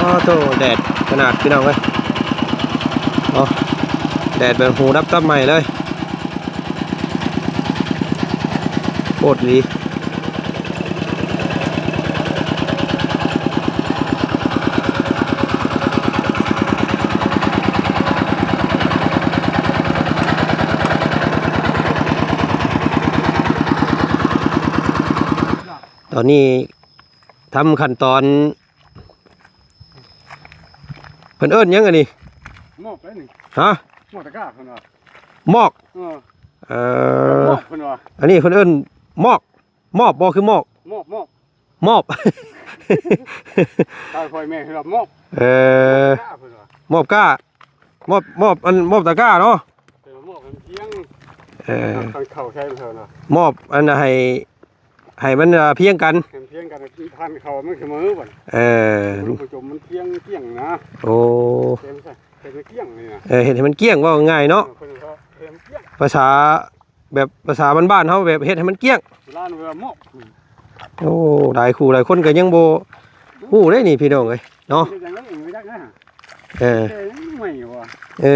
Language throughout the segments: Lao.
ອ້າໂຕ ແດດຂະໜາດ ພີ່ນ້ອງເອີຍ. ເນາະ ແດດແບບຫູດັບຕັບໄໝ້ເລີຍ ໂພດອີ່ຫຼີ. ຕອນນີ້ ທຳຂັ້ນຕອນ ເພິ່ນເອີ້ນຫຍັງອັນນີ້? ມອບໄດ໋ນີ້. ຮະ? ມອບຕະກ້າເພິ່ນວ່າ. ມອກ? ເອີ ເອີ ມອບເພິ່ນວ່າ. ອັນນີ້ເພິ່ນເອີ້ນມອກ ມອບບໍ່ ຄືມອກ? ມອບ ມອບ ມອບ. ຕາຍພໍ່ແມ່ເພິ່ນວ່າມອບ. ເອີ ຕະກ້າເພິ່ນວ່າ ມອບກ້າ ມອບ ມອບ ອັນ ມອບຕະກ້າເນາະ. ເອີ ມອບໃຫ້ມັນພຽງ. ເອີ ຄັນເຂົ້າໃສ່ເພິ່ນວ່າ ມອບອັນໃຫ້ ໃຫ້ມັນ ເອີ ພຽງກັນ ໃຫ້ມັນພຽງກັນ ພັນເຂົ້າມັນສະເໝີບັດ. ເອີ ມັນບໍ່ຈົມ ມັນພຽງກ້ຽງນະ. ໂອ້ ເຮັດໃຫ້ມັນກ້ຽງນີ້ນະ. ເອີ ເຮັດໃຫ້ມັນກ້ຽງ ເວົ້າງ່າຍເນາະ. ເອີ ເພິ່ນເຮັດໃຫ້ມັນກ້ຽງ ພາສາ ແບບພາສາບ້ານໆເຮົາ ແບບເຮັດໃຫ້ມັນກ້ຽງ. ໂບລານເອີ້ນວ່າມອບ. ໂອ້ ຫຼາຍຄູ່ຫຼາຍຄົນກໍຍັງບໍ່ຮູ້ເດ້ນີ້ ພີ່ນ້ອງເອີຍເນາະ. ເຮັດຫຍັງກໍບໍ່ຈັກນະ. ເອີ ແຕ່ຍັງໃໝ່ຢູ່ວ່າ ເອີ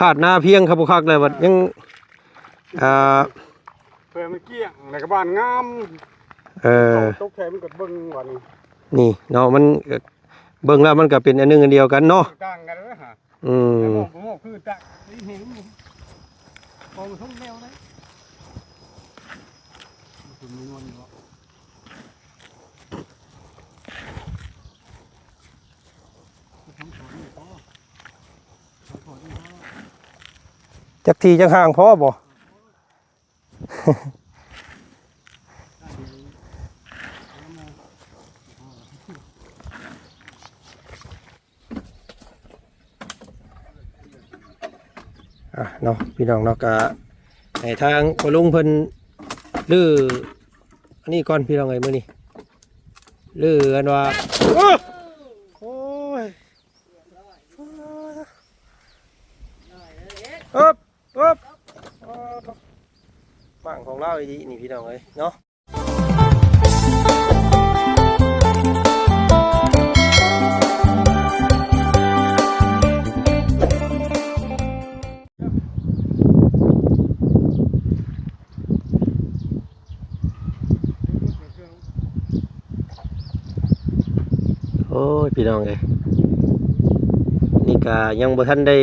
ຄາດໜ້າພຽງຄັກບໍ່ຄັກແລ້ວ ບັດຍັງ ອ່າ ເພື່ອໃຫ້ມັນກ້ຽງ ແລ້ວກໍບານງາມ. ເອີ ຕົກແທ້ມັນກໍເບິ່ງວ່ານີ້ ນີ້ເນາະ ມັນ ເບິ່ງແລ້ວມັນກໍເປັນອັນໜຶ່ງອັນດຽວກັນເນາະ. ຕ່າງກັນເດີຫາ. ອືມ ແຕ່ໝອກ ໝອກຄືຕະ ໄດ້ເຫັນ ຂອງສົມແລ້ວເດ້. ຈັກທີ່ຈັກຫ່າງພໍບໍ່? ອ່ະເນາະ ພີ່ນ້ອງເນາະ ກະໃຫ້ທາງພໍ່ລຸງເພິ່ນຮື້ອັນນີ້ກ່ອນ ພີ່ນ້ອງເອີຍ. ມື້ນີ້ລືອັນວ່າ ໂອ້ຍ ເອີບ ເອີບ ໝ່າງຂອງລາວອີ່ຫຼີນີ້ ພີ່ນ້ອງເອີຍເນາະ. ໂອ້ຍ ພີ່ນ້ອງເອີຍ ນີ້ກະຍັງບໍ່ທັນໄດ້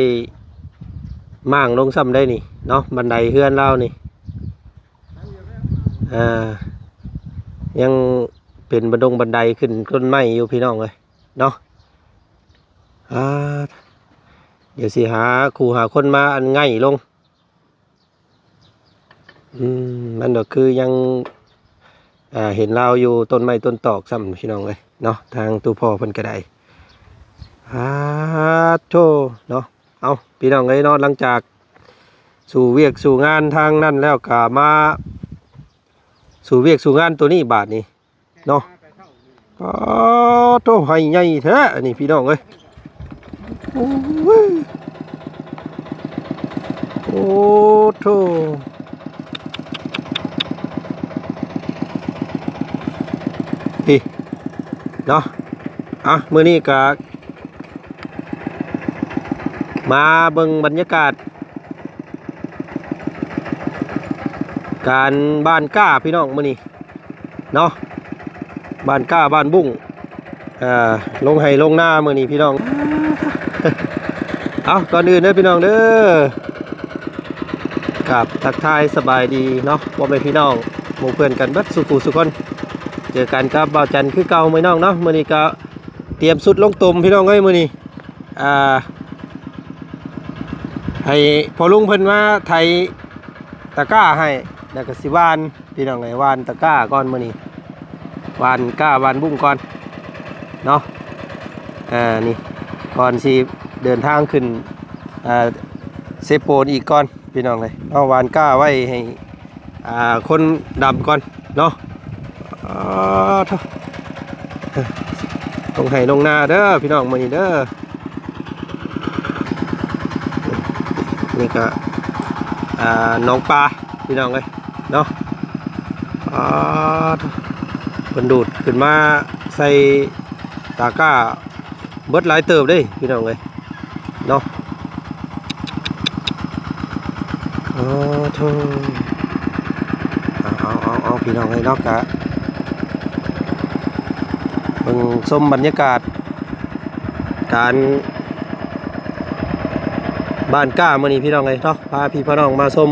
ມ້າງລົງຊ້ຳໄດ໋ນີ້ເນາະ ບັນໄດເຮືອນລາວນີ້ ອ່າ ຍັງເປັນບັນດົງບັນໄດຂຶ້ນຕົ້ນໄມ້ຢູ່ ພີ່ນ້ອງເອີຍເນາະ. ອ່າ ດຽວຊິຫາຄູ່ຫາຄົນມາອັນໄງ່ລົງ. ອືມ ມັນກໍຄືຍັງ ອ່າ ເຫັນລາວຢູ່ຕົ້ນໄມ້ຕົ້ນຕອກຊ້ຳ ພີ່ນ້ອງເອີຍເນາະ ທາງຕູ້ພໍ່ເພິ່ນກໍໄດ້. ອາໂທ້ເນາະ ເອົາ ພີ່ນ້ອງເອີຍເນາະ ຫຼັງຈາກສູ້ວຽກສູ້ງານທາງນັ້ນແລ້ວ ກໍມາສູ້ວຽກສູ້ງານໂຕນີ້ບາດນີ້ ເນາະ. ປາໂທ້ ໄຮ່ໃຫຍ່ແທ້ອັນນີ້ ພີ່ນ້ອງເອີຍ ໂອ້ຍ ໂອ້ໂທ້ ນີ້ເນາະ. ອ່ະ ມື້ນີ້ກະມາເບິ່ງບັນຍາກາດ ການຫວ່ານກ້າ ພີ່ນ້ອງ ມື້ນີ້ເນາະ ຫວ່ານກ້າຫວ່ານບຸ້ງ ເອີ ລົງໄຮ່ລົງນາມື້ນີ້ ພີ່ນ້ອງ. ເອົາ ກ່ອນອື່ນເດີ ພີ່ນ້ອງເດີ ກາບທັກທາຍສະບາຍດີເນາະ ພໍ່ແມ່ພີ່ນ້ອງ ໝູ່ເພື່ອນກັນເບິດສູ່ຜູ້ສູ່ຄົນ. ເຈີກັນກັບບ່າວຈັນຄືເກົ່າ ພີ່ນ້ອງເນາະ. ມື້ນີ້ກໍຕຽມຊຸດລົງຕົມ ພີ່ນ້ອງເອີຍ ມື້ນີ້ ອ່າ ໃຫ້ພໍ່ລຸງເພິ່ນມາໄຖຕະກ້າໃຫ້ ແລ້ວກໍຊິຫວ່ານ ພີ່ນ້ອງເອີຍ ຫວ່ານຕະກ້າກ່ອນມື້ນີ້ ຫວ່ານກ້າຫວ່ານບຸ້ງກ່ອນເນາະ. ອ່າ ນີ້ ກ່ອນຊິເດີນທາງຂຶ້ນ ອ່າ ເຊໂປນອີກກ່ອນ ພີ່ນ້ອງເອີຍເນາະ ຫວ່ານກ້າໄວ້ໃຫ້ ອ່າ ຄົນດຳກ່ອນເນາະ. ອາໂທ້ ລົງໄຮ່ລົງນາເດີ ພີ່ນ້ອງ ມື້ນີ້ເດີ. ນີ້ກະ ອ່າ ໜອງປາ ພີ່ນ້ອງເອີຍເນາະ. ອາໂທ້ ເພິ່ນດູດຂຶ້ນມາໃສ່ຕາກ້າ ເບິດຫຼາຍເຕີບເດ້ພີ່ນ້ອງເອີຍເນາະ. ໂອ້ໂທ້ ເອົາໆໆໆ ພີ່ນ້ອງເອີຍເນາະ ກະເບິ່ງຊົມບັນຍາກາດການບ້ານກ້າມື້ນີ້ພີ່ນ້ອງເອີຍເນາະ ພາພີ່ພານ້ອງມາຊົມ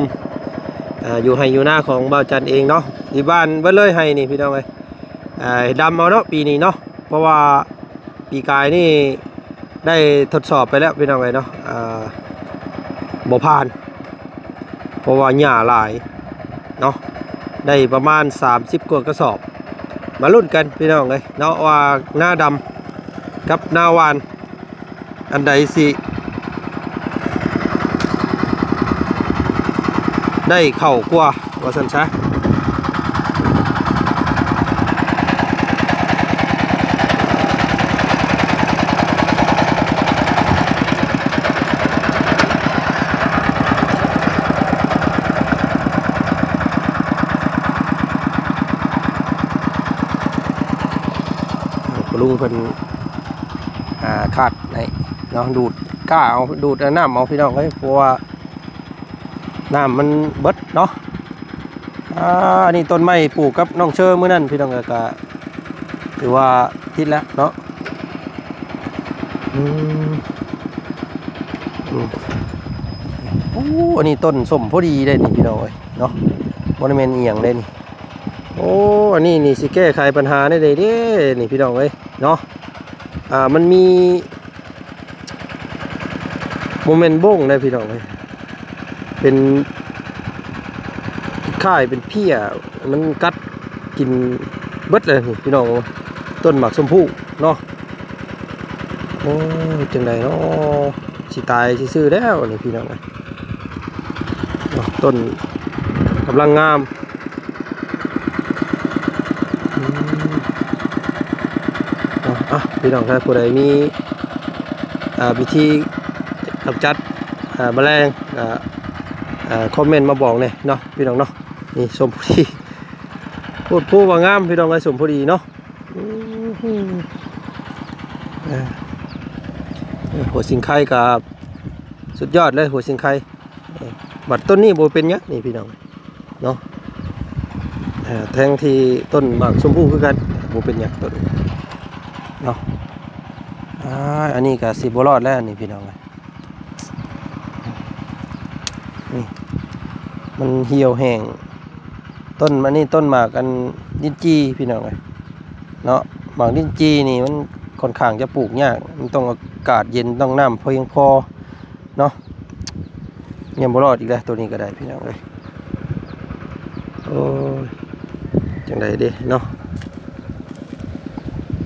ອ່າ ຢູ່ໄຮ່ຢູ່ນາຂອງບ່າວຈັນເອງເນາະ ທີ່ບ້ານເບິດເລີຍໄຮ່ນີ້ພີ່ນ້ອງເອີຍ. ອ່າ ດຳເອົາເນາະ ປີນີ້ເນາະ ເພາະວ່າປີກາຍນີ້ໄດ້ທົດສອບໄປແລ້ວພີ່ນ້ອງເອີຍເນາະ ອ່າ ບໍ່ຜ່ານ ເພາະວ່າຫຍ້າຫຼາຍເນາະ ໄດ້ປະມານສາມສິບກວ່າກະສອບ. ມາລຸ້ນກັນພີ່ນ້ອງເອີຍເນາະ ວ່ານາດຳກັບນາຫວ່ານ ອັນໃດຊິໄດ້ເຂົ້າກວ່າ ວ່າຊັ້ນຊະ. ລຸງເພິ່ນ ອ່າ ຄາດໃຫ້ເນາະ ດູດກ້າເອົາ ດູດນ້ຳເອົາ ພີ່ນ້ອງເອີຍ ເພາະວ່ານ້ຳມັນເບິດເນາະ. ອ່າ ອັນນີ້ຕົ້ນໄມ້ປູກກັບນ້ອງເຊີມື້ນັ້ນ ພີ່ນ້ອງເອີຍ ກະຖືວ່າຕິດແລ້ວເນາະ. ອືມ ອືມ ໂອ້ ອັນນີ້ຕົ້ນສົ້ມພໍດີເດ້ນີ້ ພີ່ນ້ອງເອີຍເນາະ ບໍ່ໄດ້ແມ່ນອີ່ຫຍັງເດ້ນີ້. ໂອ້ ອັນນີ້ນີ້ຊິແກ້ໄຂບັນຫາໄດ້ເດ້ນີ້ ພີ່ນ້ອງເອີຍເນາະ. ອ່າ ມັນມີ ບໍ່ແມ່ນບົ້ງເດ້ພີ່ນ້ອງເອີຍ ເປັນຄ້າຍເປັນເພຍ ມັນກັດກິນເບິດເລີຍພີ່ນ້ອງເອີຍ ຕົ້ນໝາກຊົມພູເນາະ. ໂອ້ ເຮັດຈັ່ງໃດເນາະ ຊິຕາຍຊື່ໆແລ້ວນີ້ ພີ່ນ້ອງເອີຍ. ເນາະ ຕົ້ນກຳລັງງາມ ອືມ ເນາະ. ອ່ະ ພີ່ນ້ອງ ຖ້າຜູ້ໃດມີ ອ່າ ວິທີກຳຈັດ ອ່າ ແມະແລງ ອ່າ ອ່າ ຄອມເມັນມາບອກແດ່ເນາະ ພີ່ນ້ອງເນາະ. ນີ້ ສົ້ມພໍດີ ໂພດໂພວ່າງາມ ພີ່ນ້ອງເອີຍ ສົ້ມພໍດີເນາະ. ອືມ ເອີ ເອີ ຫົວສິງໄຄກໍສຸດຍອດເລີຍ ຫົວສິງໄຄ. ບັດຕົ້ນນີ້ບໍ່ເປັນຫຍັງນີ້ພີ່ນ້ອງເນາະ ເອີ ແທງທີ່ຕົ້ນໝາກຊົມພູຄືກັນ ບໍ່ເປັນຫຍັງຕົ້ນນີ້ເນາະ. ອ່າ ອັນນີ້ກໍຊິບໍ່ລອດແລ້ວນີ້ພີ່ນ້ອງ ນີ້ ມັນຫ່ຽວແຫ້ງ. ຕົ້ນ ອັນນີ້ຕົ້ນໝາກອັນລິ້ນຈີ່ພີ່ນ້ອງເອີຍເນາະ. ໝາກລິ້ນຈີ່ນີ້ມັນຄ່ອນຂ້າງຈະປູກຍາກ ມັນຕ້ອງອາກາດເຢັນ ຕ້ອງນ້ຳພຽງພໍເນາະ. ຍັງບໍ່ລອດອີກແລ້ວ ໂຕນີ້ກໍໄດ້ພີ່ນ້ອງເອີຍ. ໂອ້ຍ ຈັ່ງໃດເດ້ເນາະ.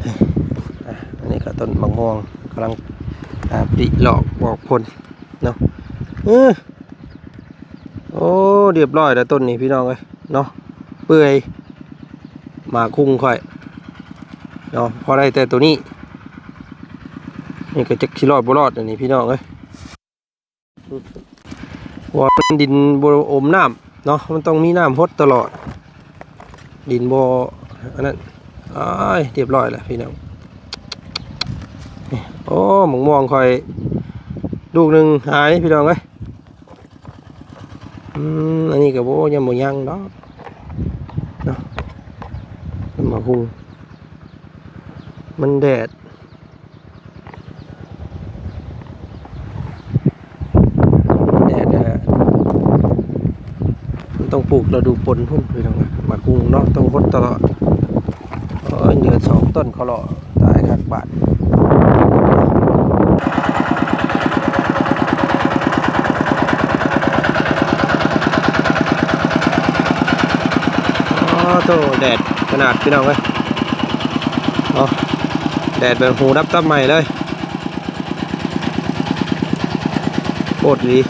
ອ່ະ ອັນນີ້ກໍຕົ້ນໝາກມ່ວງກຳລັງ ອ່າ ປະລິດອກອອກຜົນເນາະ. ເອີ ໂອ້ ລຽບຮ້ອຍແລ້ວຕົ້ນນີ້ພີ່ນ້ອງເອີຍເນາະ ເປື່ອຍ ໝາກຮຸ່ງຂ້ອຍເນາະ. ພໍໄດ້ແຕ່ໂຕນີ້ ນີ້ກໍຈັກຊິລອດບໍ່ລອດອັນນີ້ພີ່ນ້ອງເອີຍ ເພາະວ່າມັນດິນບໍ່ອົມນ້ຳເນາະ ມັນຕ້ອງມີນ້ຳຫົດຕະຫຼອດ ດິນບໍ່ອັນນັ້ນ. ອ້າຍ ລຽບຮ້ອຍແລ້ວພີ່ນ້ອງ. ໂອ້ ໝາກມ່ວງຂ້ອຍລູກໜຶ່ງຫາຍພີ່ນ້ອງເອີຍ. ອືມ ອັນນີ້ກໍບໍ່ ຍັງບໍ່ຍັງດອກເນາະ ມັນມາຫຸ່ງ ມັນແດດ ແດດ ມັນຕ້ອງປູກລະດູຝົນພຸ້ນພີ່ນ້ອງ ໝາກຫຸ່ງເນາະ ຕ້ອງຫົດຕະຫຼອດ. ໂອ້ຍ ເຫຼືອສອງຕົ້ນເຂົາເລາະ ຕາຍຄັກບາດ. ໂອ້ໂຕ ແດດຂະໜາດພີ່ນ້ອງເອີຍເນາະ ແດດແບບຫູດັບຕັບໄໝ້ເລີຍ ໂຄດອີ່ຫຼີ.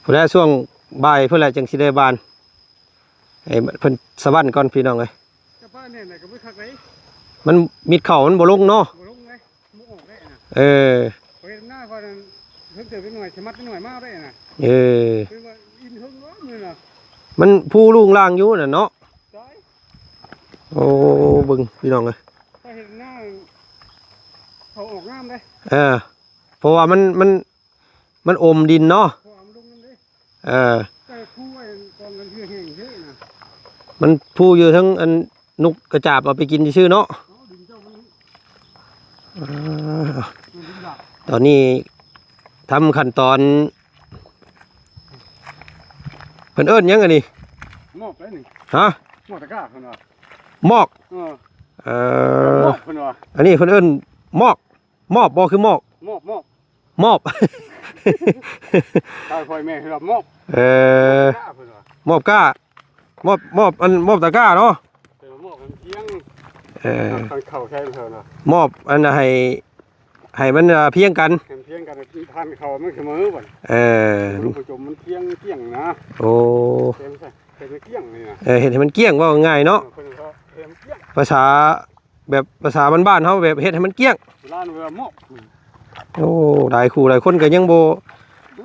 ພຸ້ນແຫຼະ ຊ່ວງ ບ່າຍພຸ້ນແຫຼະ ຈັ່ງຊິໄດ້ບານ ໃຫ້ເພິ່ນສະຫວັນກ່ອນພີ່ນ້ອງເອີຍ. ຈະປາແໜ້ນໃດກໍບໍ່ຄັກໃດ ມັນມິດເຂົ້າມັນບໍ່ລົງເນາະ. ບໍ່ລົງເລີຍ ບໍ່ອອກເລີຍນະ. ເອີ ຂ້ອຍເຮັດນາຂ້ອຍນັ້ນ ເພິ່ນເຕີບໜ້ອຍ ສະມັດໜ້ອຍມາໄດ້ນະ. ເອີ ເພິ່ນວ່າອິນເທິງເນາະມື້ນະ. ມັນພູລຸງລາງຢູ່ນັ້ນເນາະ. ໃຊ່ ໂອ້ ເບິ່ງພີ່ນ້ອງເອີຍ ຂ້ອຍເຮັດນາ ເຂົ້າອອກງາມເດ້. ເອີ ເພາະວ່າມັນ ມັນ ມັນອົມດິນເນາະ. ເພາະວ່າມັນລົງນຳເດ້. ເອີ ແຕ່ພູໄອ້ກອງກັນຄືແຫ້ງເດ້ນະ. ມັນພູຢູ່ເທິງອັນນົກກະຈາບເອົາໄປກິນຊື່ໆເນາະ. ເອົາດິນເຈົ້າມັນ ອ່າ ມັນດິນດາກ. ຕອນນີ້ທຳຂັ້ນຕອນ ເພິ່ນເອີ້ນຫຍັງອັນນີ້? ມອບໄດ໋ນີ້. ຮະ? ມອບຕະກ້າເພິ່ນວ່າ. ມອກ? ເອີ ເອີ ມອບເພິ່ນວ່າ. ອັນນີ້ເພິ່ນເອີ້ນມອກ ມອບບໍ່ ຄືມອກ? ມອບ ມອບ ມອບ ທາງພໍ່ແມ່ເອີ້ນວ່າມອບ. ເອີ ຕະກ້າເພິ່ນວ່າ ມອບກ້າ ມອບ ມອບ ອັນ ມອບຕະກ້າເນາະ. ເອີ ມອບກັນພຽງ. ເອີ ເຂົ້າໃສ່ເພິ່ນວ່າ ມອບອັນໃຫ້ ໃຫ້ມັນ ເອີ ພຽງກັນ ໃຫ້ມັນພຽງກັນ ພັນເຂົ້າມັນສະເໝີບັດ. ເອີ ມັນບໍ່ຈົມ ມັນພຽງກ້ຽງນະ. ໂອ້ ເຮັດໃຫ້ມັນກ້ຽງນີ້ນະ. ເອີ ເຮັດໃຫ້ມັນກ້ຽງ ເວົ້າງ່າຍເນາະ. ເອີ ເພິ່ນວ່າເຮັດໃຫ້ມັນກ້ຽງ ພາສາ ແບບພາສາບ້ານໆເຮົາ ແບບເຮັດໃຫ້ມັນກ້ຽງ ໂບລານເອີ້ນວ່າໝອກ. ໂອ້ ຫຼາຍຄູ່ຫຼາຍຄົນກໍຍັງບໍ່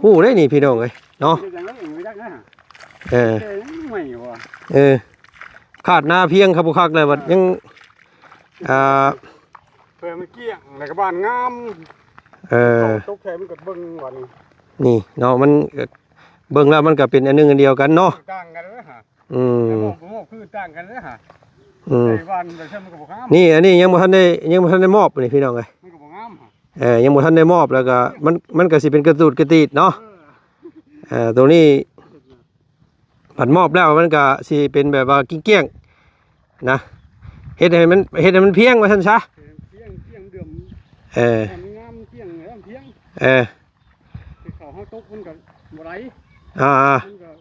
ຮູ້ເດ້ນີ້ພີ່ນ້ອງເອີຍເນາະ. ເຮັດຫຍັງເດ້ ບໍ່ຈັກນະ. ເອີ ແຕ່ຍັງໃໝ່ຢູ່ວ່າ. ເອີ ຄາດນາພຽງຄັກບໍ່ຄັກແລ້ວ ບັດຍັງ ອ່າ ເພື່ອໃຫ້ມັນກ້ຽງ ແລ້ວກໍບານງາມ. ເອີ ຕົກແທ້ມັນກໍເບິ່ງບັດນີ້ ນີ້ເນາະ ມັນກໍເບິ່ງແລ້ວມັນກໍເປັນອັນໜຶ່ງອັນດຽວກັນເນາະ. ຕ່າງກັນເດີຫາ. ອືມ ແຕ່ໝອກ ໝອກຄືຕ່າງກັນເດີຫາ. ອືມ ໃສ່ຫວ່ານແບບນັ້ນມັນກໍບໍ່ງາມ. ນີ້ ອັນນີ້ຍັງບໍ່ທັນໄດ້ ຍັງບໍ່ທັນໄດ້ມອບນີ້ພີ່ນ້ອງເອີຍ. ມັນກໍບໍ່ງາມຫາ. ເອີ ຍັງບໍ່ທັນໄດ້ມອບ ແລ້ວກໍມັນ ມັນກໍຊິເປັນກະຕູດກະຕີດເນາະ. ເອີ ເອີ ຕົວນີ້ບັດມອບແລ້ວມັນກໍຊິເປັນແບບວ່າກ້ຽງໆນະ ເຮັດໃຫ້ມັນ ເຮັດໃຫ້ມັນພຽງວ່າຊັ້ນຊະ. ໃຫ້ມັນພຽງ ພຽງເດີມ. ເອີ ໃຫ້ມັນງາມພຽງ ໃຫ້ມັນພຽງ. ເອີ ທີ່ເຂົາເຮົາຕົກມັນກໍບໍ່ໄຫຼ. ອ່າ ມັນກໍ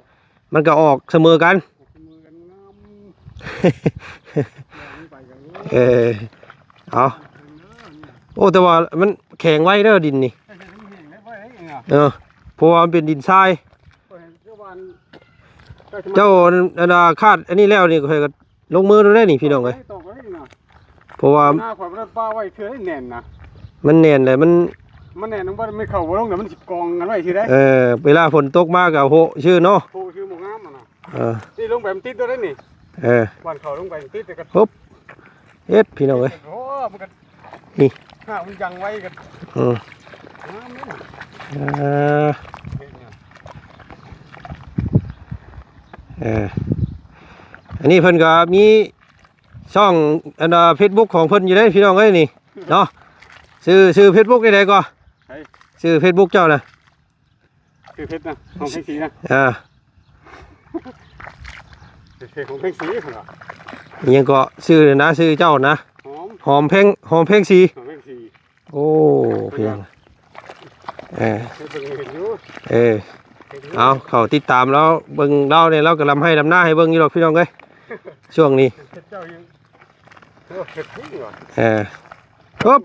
ມັນກໍອອກສະເໝີກັນ ອອກສະເໝີກັນງາມ. ແລ່ນໄປກໍ ເອີ ເອົາ ໂອ້ ແຕ່ວ່າມັນແຂງໄວເດີດິນນີ້. ເອີ ເພາະວ່າມັນເປັນດິນຊາຍ. ເຈົ້າ ອັນ ອັນ ຄາດອັນນີ້ແລ້ວນີ້ ຂ້ອຍກໍ ລົງມືໂລດເດ້ນີ້ພີ່ນ້ອງເອີຍ. ຕອກໄວ້ນະ ເພາະວ່າໜ້າຂ້ອຍບໍ່ໄດ້ປະໄວ້ເທື່ອໃດແໜ້ນນະ. ມັນແໜ້ນແຫຼະ ມັນ ມັນແໜ້ນ ມັນບໍ່ ມັນເຂົ້າບໍ່ລົງ ແຕ່ມັນຊິກອງກັນໄວ້ຊື່ໃດ. ເອີ ເວລາຝົນຕົກມາກໍໂພະຊື່ເນາະ ໂພະຊື່ບໍ່ງາມຫັ້ນນະ. ເອີ ນີ້ລົງໄປມັນຕິດໂລດເດ້ນີ້. ເອີ ບານເຂົ້າລົງໄປມັນຕິດ ແຕ່ກໍ ຮຶບ ເຮັດພີ່ນ້ອງເອີຍ. ໂອ້ ມັນກໍ ນີ້ ຫາກມັນຍັງໄວ້ກັນ. ອືມ ງາມເດ້. ເອີ ເອີ ອັນນີ້ເພິ່ນກໍມີຊ່ອງ ອັນ ເຟສບຸກຂອງເພິ່ນຢູ່ເດ້ພີ່ນ້ອງເອີຍນີ້ເນາະ. ຊື່ ຊື່ເຟສບຸກແນວໃດກໍ? ໃຜ? ຊື່ເຟສບຸກເຈົ້ານະ. ຊື່ເຟສນະ ຫອມແພງສີນະ. ອ່າ ເຟສຂອງແພງສີເພິ່ນວ່າ. ອີຫຍັງເກາະ ຊື່ນະ ຊື່ເຈົ້ານະ? ຫອມ ຫອມແພງ ຫອມແພງສີ. ຫອມແພງສີ. ໂອ້ ເພິ່ນວ່າ ພຽງ ເອີ ເຮັດເບິ່ງເຫັນຢູ່. ເອີ ເຫັນຢູ່ ເອົາ ເຂົ້າຕິດຕາມລາວ ເບິ່ງລາວນີ້ ລາວກໍລຳໄຮ່ລຳນາໃຫ້ເບິ່ງຢູ່ດອກພີ່ນ້ອງເອີຍ ຊ່ວງນີ້. ເຮັດເຈົ້າຍັງ ໂອ້ ເຮັດຈິງວ່າ. ເອີ ຮຶບ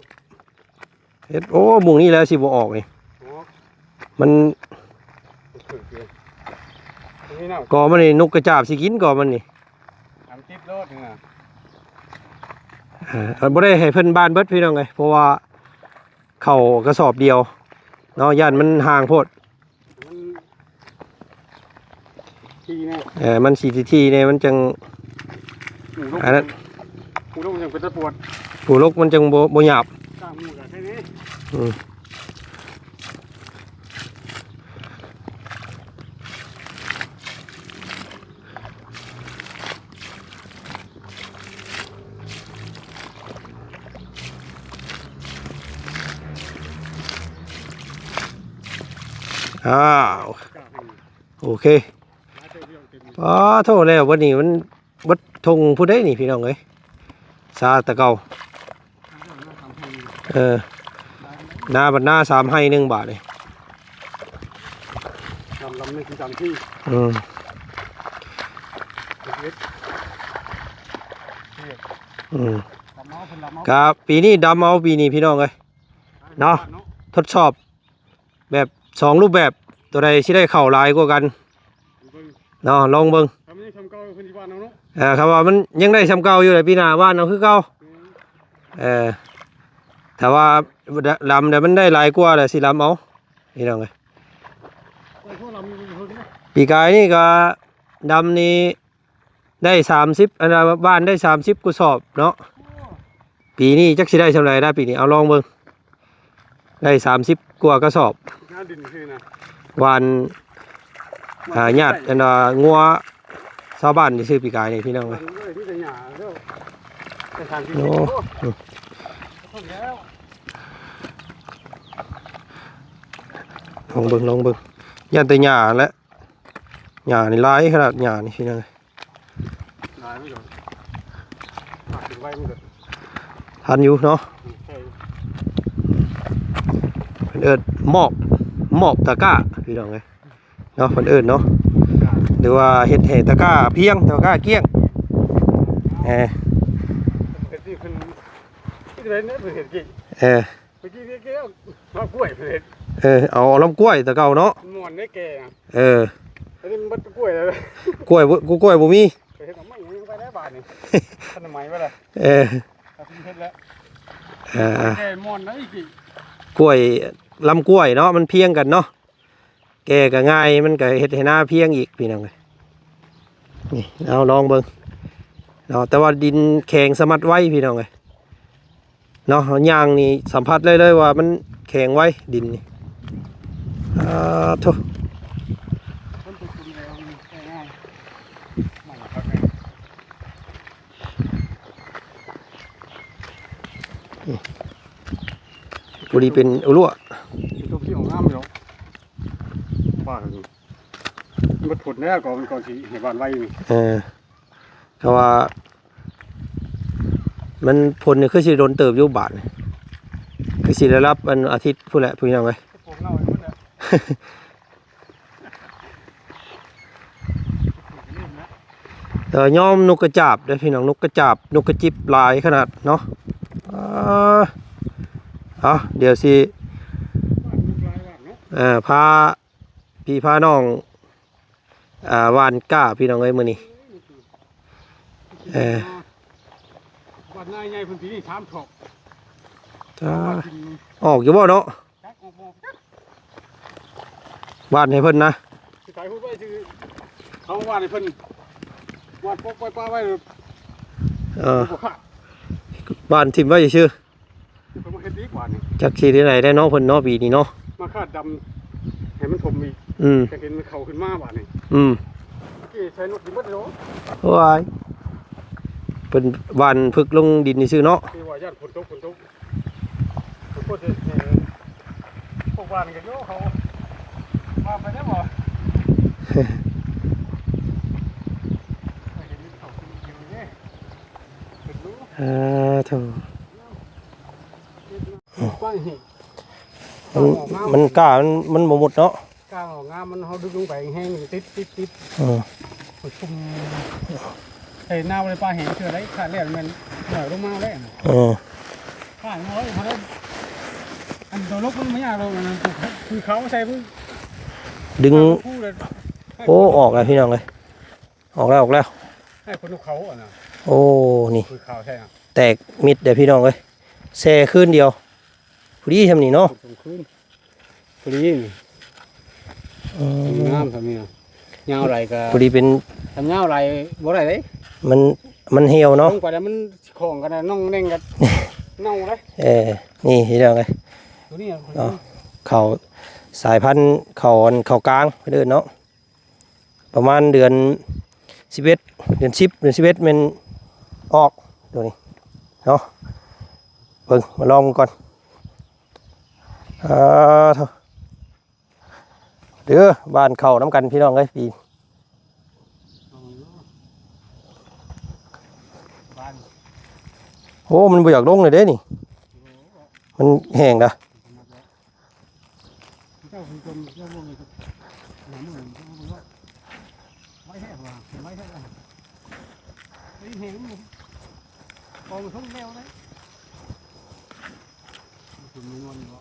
ເຮັດ ໂອ້ ມຸງນີ້ແຫຼະຊິບໍ່ອອກນີ້. ອໍ ມັນ ນີ້ນະ ກໍມັນນີ້ ນົກກະຈາບຊິກິນກໍມັນນີ້. ອັນຕິດໂລດນີ້ນະ. ເອີ ບໍ່ໄດ້ໃຫ້ເພິ່ນບານເບິດພີ່ນ້ອງເອີຍ ເພາະວ່າເຂົ້າກະສອບດຽວເນາະ ຢ້ານມັນຫ່າງໂພດ. ມັນຖີ່ແນ່ ເອີ ມັນຊິຖີ່ແນ່ ມັນຈັ່ງ ປູລົກ ອັນນັ້ນ ປູລົກມັນຈັ່ງເປັນຕາປວດ ປູລົກມັນຈັ່ງບໍ່ ບໍ່ຫຍາບ. ສ້າງໝູກະແຄ່ນີ້. ອືມ ອ້າວ ໂອເຄ. ປາໂທ້ ແລ້ວບັດນີ້ມັນເບິດທົ່ງພຸ້ນເດ້ນີ້ພີ່ນ້ອງເອີຍ ຊາແຕ່ເກົ່າ. ເອີ ນາບັດນາສາມໄຮ່ໜຶ່ງບາດນີ້. ລຳ ລຳໜຶ່ງຄືສາມທີ່. ອືມ ອືມ ກະປີນີ້ດຳເອົາ ປີນີ້ພີ່ນ້ອງເອີຍເນາະ ທົດສອບ ແບບສອງຮູບແບບ ຕົວໃດຊິໄດ້ເຂົ້າຫຼາຍກວ່າກັນ ເນາະ ລອງເບິ່ງ ຖ້າມັນຍັງສ່ຳເກົ່າເພິ່ນຊິຫວ່ານເອົາເນາະ ເອີ ຄັນວ່າມັນຍັງໄດ້ສ່ຳເກົ່າຢູ່ແຫຼະ ປີໜ້າຫວ່ານເອົາຄືເກົ່າ ອືມ ເອີ ຖ້າວ່າດ- ດຳແລ້ວມັນໄດ້ຫຼາຍກວ່າແລ້ວຊິດຳເອົາ ພີ່ນ້ອງເອີຍ ໄດ້ພໍດຳຢູ່ເພິ່ນເນາະ ປີກາຍນີ້ກໍດຳນີ້ ໄດ້ສາມສິບ ອັນນ່າ ຫວ່ານໄດ້ສາມສິບກວ່າສອບເນາະ ໂອ້ ປີນີ້ຈັກຊິໄດ້ສ່ຳໃດນະ ປີນີ້ ເອົາລອງເບິ່ງ ໄດ້ສາມສິບກວ່າກະສອບ ໜ້າດິນຊື່ນະ ຫວ່ານ ອ່າ ຍາດ ອັນນ່າ ງົວຊາວບ້ານຊື່ ປີກາຍນີ້ ພີ່ນ້ອງເອີຍ ມີແຕ່ຫຍ້າແລ້ວ ໄດ້ສາມສິບ ໂອ້ ໂອ້ ລອງເບິ່ງ ລອງເບິ່ງ ຢ້ານແຕ່ຫຍ້າແຫຼະ ຫຍ້ານີ້ຫຼາຍຂະໜາດ ຫຍ້ານີ້ ພີ່ນ້ອງເອີຍ ຫຼາຍມັນກໍ ຖ້າຂຶ້ນໄວມັນກໍທັນຢູ່ເນາະ ອືມ ໃຊ່ ເພິ່ນເອີ້ນໝອບ ໝອບຕະກ້າ ພີ່ນ້ອງເອີຍເນາະ ເພິ່ນເອີ້ນເນາະ ຫຼືວ່າເຮັດໃຫ້ຕະກ້າພຽງ ຕະກ້າກ້ຽງ ເອີ ເຮັດນີ້ເພິ່ນ ເຮັດໄດ້ເນາະ ເພິ່ນເຮັດກີ້ ເອີ ໄປກີ້ເຮັດກີ້ເອົາລຳກ້ວຍເພິ່ນເຮັດ ເອີ ເອົາລຳກ້ວຍແຕ່ເກົ່າເນາະ ມັນມ່ວນເດ້ແກ່ ເອີ ອັນນີ້ມັນເບິດກ້ວຍແລ້ວ ກ້ວຍບໍ່ ກ້ວຍບໍ່ມີ ໄປເຮັດເອົາໄມ້ຫຍັງໄປແລ້ວບາດນີ້ ທັນໄມ້ໄປແລ້ວ ເອີ ເອົາທີ່ເຮັດແລ້ວ ເອີ ແກ່ມ່ອນໄດ້ອີກ ກ້ວຍ ລຳກ້ວຍເນາະ ມັນພຽງກັນເນາະ ແກ່ກໍງ່າຍ ມັນກໍເຮັດໃຫ້ນາພຽງອີກ ພີ່ນ້ອງເອີຍ ນີ້ ເອົາລອງເບິ່ງເນາະ ແຕ່ວ່າດິນແຂງສະໝັດໄວ ພີ່ນ້ອງເອີຍ ເນາະ ເຮົາຍ່າງນີ້ສຳຜັດໄດ້ເລີຍວ່າມັນແຂງໄວດິນນີ້ ອາໂທ້ ພໍດີເປັນອຸລຸ ເປັນຕົວທີ່ອອກງາມຢູ່ດອກ ວ່າ ມັນພົ້ນແລ້ວກໍມັນກໍຊິໃຫ້ຫວ່ານໄວນີ້ ເອີ ເພາະວ່າມັນພົ້ນນີ້ຄືຊິດົນເຕີບຢູ່ບາດນີ້ ຄືຊິໄດ້ຮັບອັນອາທິດພຸ້ນແຫຼະ ພີ່ນ້ອງເອີຍ ແຕ່ວ່າຍອມນົກກະຈາບເດີ້ພີ່ນ້ອງ ນົກກະຈາບ ນົກກະຈິບຫຼາຍຂະໜາດເນາະ ເອີ ເອົາ ດຽວຊິ ເອີ ພາ ພີ່ພານ້ອງ ອ່າ ຫວ່ານກ້າພີ່ນ້ອງເອີຍ ມື້ນີ້ ເອີ ຫວ່ານນາໃຫຍ່ເພິ່ນປີນີ້ສາມຊອກ ອອກຢູ່ບໍ່ເນາະ ຈັກອອກບໍ່ຈັກ ຫວ່ານໃຫ້ເພິ່ນນະ ຊິໄປພຸ້ນໄວ້ຊື່ ເຮົາຫວ່ານໃຫ້ເພິ່ນ ຫວ່ານປົກໄວ້ປະໄວ້ ເອີ ບໍ່ຂາດ ຫວ່ານຖິ້ມໄວ້ຊື່ ເພິ່ນມາເຮັດອີກບາດນີ້ ຈັກຊິໄດ້ໃດແລ້ວເນາະ ເພິ່ນເນາະ ປີນີ້ເນາະ ມາຄາດດຳໃຫ້ມັນຖົມອີກ ອືມ ຈະເຫັນມັນເຂົ້າຂຶ້ນມາບາດນີ້ ອືມ ເກໃສ່ນົກກິນເບິດເນາະ ໂອ້ຍ ເພິ່ນຫວ່ານພຶກລົງດິນຊື່ໆເນາະ ຄືວ່າຢ້ານຝົນຕົກ ຝົນຕົກ ເພິ່ນກໍຊິໃຫ້ພວກຫວ່ານກັນຢູ່ ເຂົາວ່າໄປແລ້ວບໍ່ ເຫັນເຂົາກິນຢູ່ເດ້ ເປັນຢູ່ ເອີ ໂທ້ ໄປ ມັນ ມັນກ້າ ມັນ ມັນບໍ່ໝົດເນາະ ກ້າອອກງາມ ມັນ ເຮົາດຶງລົງໄປແຮງ ມັນຕິດ ຕິດ ຕິດ ເອີ ມັນຊຸ່ມ ໃສ່ນາບໍ່ໄດ້ປາແຫ້ງເທື່ອໃດ ຂາດແລ້ວແມ່ນໜ້ອຍລົງມາແລ້ວ ເອີ ຂາດນ້ອຍ ເຮົາໄດ້ ອັນຕົວລົກມັນບໍ່ຍາກດອກ ອັນນັ້ນ ຄືເຂົາໃສ່ມັນ ດຶງ ໂອ້ ອອກແລ້ວພີ່ນ້ອງເອີຍ ອອກແລ້ວ ອອກແລ້ວ ໃຫ້ຄົນນກເຂົາອັນນັ້ນ ໂອ້ ນີ້ ຄືເຂົາໃສ່ນະ ແຕກມິດເດ້ພີ່ນ້ອງເອີຍ ແຊ່ຄືນດຽວ ພໍດີຊ່ຳນີ້ເນາະ ສົມຄືນ ພໍດີນີ້ ອືມ ງາມຊ່ຳນີ້ນະ ຍາວຫຼາຍກໍ ພໍດີເປັນ ຄັນຍາວຫຼາຍບໍ່ໄດ້ເດ້ ມັນ ມັນຫ່ຽວເນາະ ລົງໄປແລ້ວມັນຊິຂ້ອງກັນນະ ໜ່ອງແໜ່ງກັນ ເນົ່າເດ້ ເອີ ນີ້ພີ່ນ້ອງເອີຍ ຕົວນີ້ເນາະ ເຂົ້າສາຍພັນ ເຂົ້າອັນ ເຂົ້າກາງເພິ່ນເອີ້ນເນາະ ປະມານເດືອນສິບເອັດ ເດືອນສິບ ເດືອນສິບເອັດແມ່ນອອກຕົວນີ້ເນາະ ເບິ່ງ ມາລອງເບິ່ງກ່ອນ ເອີ ເດີ ຫວ່ານເຂົ້ານຳກັນພີ່ນ້ອງເອີຍ ປີ ໂອ້ ມັນບໍ່ຢາກລົງເລີຍເດ້ນີ້ ມັນແຫ້ງດາ. ເຈົ້າເພິ່ນ ເຈົ້າເບິ່ງ ນ້ຳມັນ ເຈົ້າເບິ່ງວ່າ ໄວແທ້ວ່າ ໄວແທ້ວ່າ ໄວແຮງ ກອງເທິງແລ້ວເດ້ ເພິ່ນມີນວນຢູ່ບໍ່?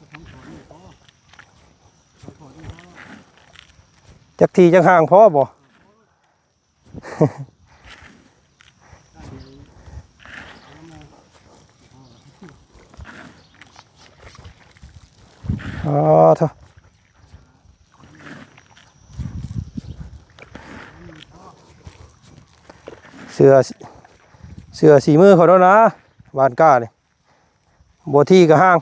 ເພິ່ນຖອນນີ້ ເຂົາ ຈັກທີ່ຈັກຫ່າງພໍບໍ່? ອໍ ໂທ້ ເຊື່ອ ເຊື່ອສີມືຂ້ອຍໂດດນະ ບ້ານກ້ານີ້ ບໍ່ທີ່ກໍຫ່າງ.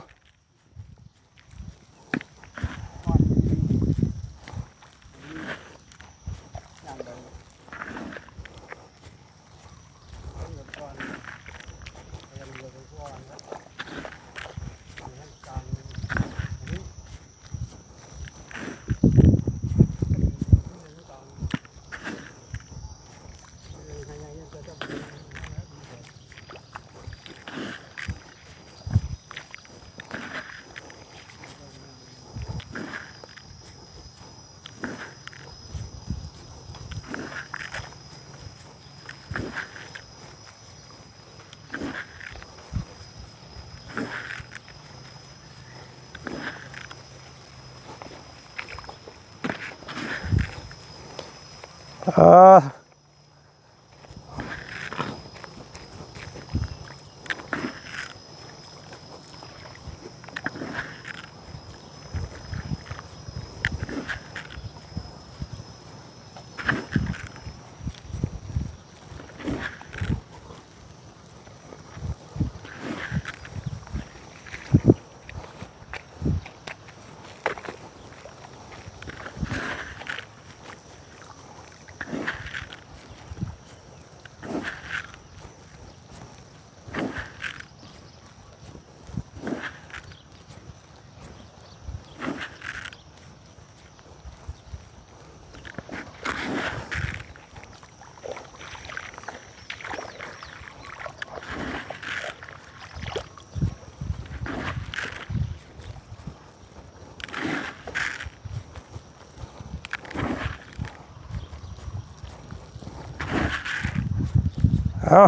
ເອົາ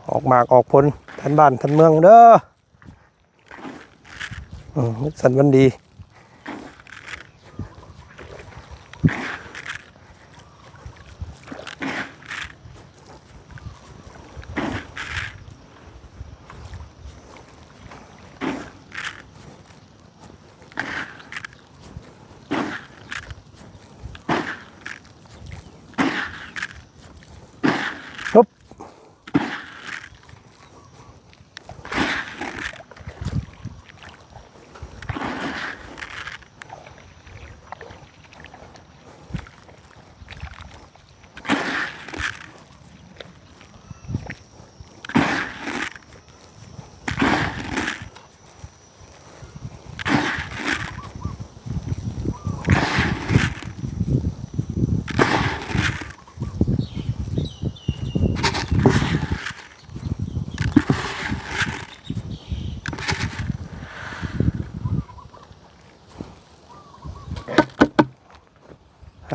ອອກໝາກອອກຜົນທັນບ້ານທັນເມືອງເດີ. ອືມ ສັນວັນດີ.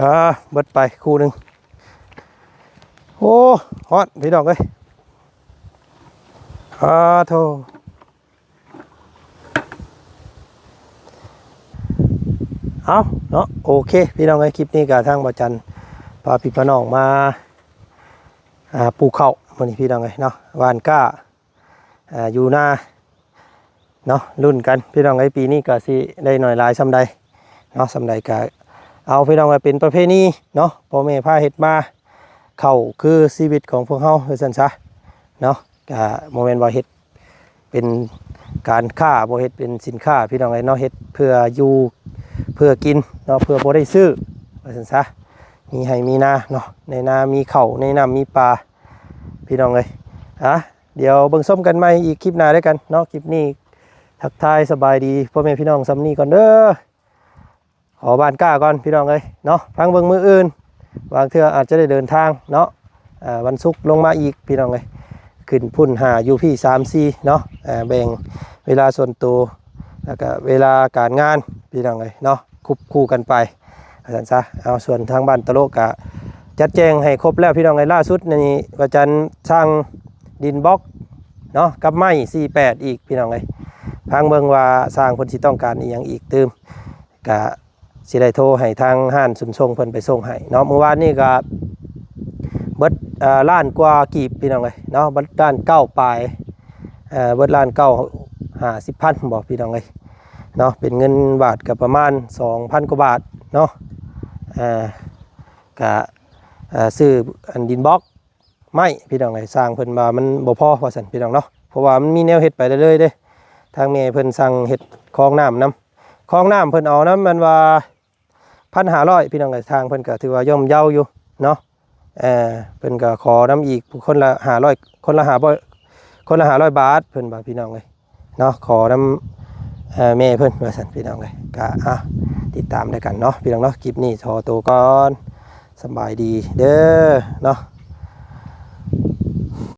ອ່າ ເບິດໄປຄູ່ໜຶ່ງ. ໂອ້ ຮ້ອນພີ່ນ້ອງເອີຍ ອ່າ ໂທ້. ເອົາເນາະ ໂອເຄ ພີ່ນ້ອງເອີຍ ຄລິບນີ້ກໍທາງບ່າວຈັນພາພີ່ພານ້ອງມາ ອ່າ ປູກເຂົ້າມື້ນີ້ພີ່ນ້ອງເອີຍເນາະ ຫວ່ານກ້າ ອ່າ ຢູ່ນາເນາະ ລຸ້ນກັນພີ່ນ້ອງເອີຍ ປີນີ້ກໍຊິໄດ້ໜ້ອຍຫຼາຍສ່ຳໃດເນາະ ສ່ຳໃດກໍເອົາ ພີ່ນ້ອງເອີຍ ເປັນປະເພນີເນາະ ພໍ່ແມ່ພາເຮັດມາ ເຂົ້າຄືຊີວິດຂອງພວກເຮົາວ່າຊັ້ນຊະເນາະ ກໍບໍ່ແມ່ນວ່າເຮັດ ເປັນການຄ້າ ບໍ່ເຮັດເປັນສິນຄ້າ ພີ່ນ້ອງເອີຍເນາະ ເຮັດເພື່ອຢູ່ເພື່ອກິນເນາະ ເພື່ອບໍ່ໄດ້ຊື້ວ່າຊັ້ນຊະ ມີໄຮ່ມີນາເນາະ ໃນນາມີເຂົ້າ ໃນນ້ຳມີປາ ພີ່ນ້ອງເອີຍ. ອ່າ ດຽວເບິ່ງຊົມກັນໃໝ່ອີກຄລິບໜ້າແລ້ວກັນເນາະ ຄລິບນີ້ທັກທາຍສະບາຍດີພໍ່ແມ່ພີ່ນ້ອງສ່ຳນີ້ກ່ອນເດີ. ຂໍບ້ານກ້າກ່ອນພີ່ນ້ອງເອີຍເນາະ ຟັງເບິ່ງມື້ອື່ນ ບາງເທື່ອອາດຈະໄດ້ເດີນທາງເນາະ ອ່າ ວັນສຸກລົງມາອີກພີ່ນ້ອງເອີຍ ຂຶ້ນພຸ້ນຫ້າ ຢູ່ພີ້ສາມ ສີ່ເນາະ ອ່າ ແບ່ງເວລາສ່ວນໂຕ ແລ້ວກະເວລາການງານພີ່ນ້ອງເອີຍເນາະ ຄວບຄູ່ກັນໄປວ່າຊັ້ນຊະ. ເອົາ ສ່ວນທາງບ້ານຕະໂລກະຈັດແຈງໃຫ້ຄົບແລ້ວພີ່ນ້ອງເອີຍ ລ່າສຸດນີ້ວ່າຈັນສັ່ງດິນບລັອກເນາະ ກັບໄມ້ສີ່ແປດອີກພີ່ນ້ອງເອີຍ ຟັງເບິ່ງວ່າຊ່າງເພິ່ນຊິຕ້ອງການອີ່ຫຍັງອີກຕື່ມ ກະ ຊິໄດ້ໂທໃຫ້ທາງຮ້ານຂົນສົ່ງເພິ່ນໄປສົ່ງໃຫ້ເນາະ. ມື້ວານນີ້ກໍເບິດ ເອີ່ ລ້ານກວ່າກີບ ພີ່ນ້ອງເອີຍເນາະ, ເບິດລ້ານເກົ້າປາຍ ເອີ່ ເບິດລ້ານເກົ້າຫ້າສິບພັນບໍ ພີ່ນ້ອງເອີຍເນາະ, ເປັນເງິນບາດກໍປະມານສອງພັນກວ່າບາດເນາະ. ເອີ່ ກະ ເອີ່ ຊື້ອັນດິນບລັອກ ໄມ້ ພີ່ນ້ອງເອີຍ, ຊ່າງເພິ່ນວ່າມັນບໍ່ພໍວ່າຊັ້ນ ພີ່ນ້ອງເນາະ, ເພາະວ່າມັນມີແນວເຮັດໄປເລື້ອຍໆເດ້. ທາງແມ່ເພິ່ນສັ່ງເຮັດຄອງນ້ຳນຳ, ຄອງນ້ຳເພິ່ນເອົານຳ ແມ່ນວ່າ ພັນຫ້າຮ້ອຍ ພີ່ນ້ອງເອີຍ, ທາງເພິ່ນກໍຖືວ່າຍ່ອມເຍົາຢູ່ເນາະ. ເອີ່ ເພິ່ນກໍຂໍນຳອີກຄົນລະຫ້າຮ້ອຍ ຄົນລະຫ້າຮ້ອຍ ຄົນລະຫ້າຮ້ອຍບາດ ເພິ່ນວ່າ ພີ່ນ້ອງເອີຍເນາະ, ຂໍນຳ ເອີ່ ແມ່ເພິ່ນວ່າຊັ້ນ ພີ່ນ້ອງເອີຍ. ກໍ ອ່ະ ຕິດຕາມນຳກັນເນາະ ພີ່ນ້ອງເນາະ, ຄລິບນີ້ຂໍໂຕກ່ອນ, ສະບາຍດີເດີເນາະ.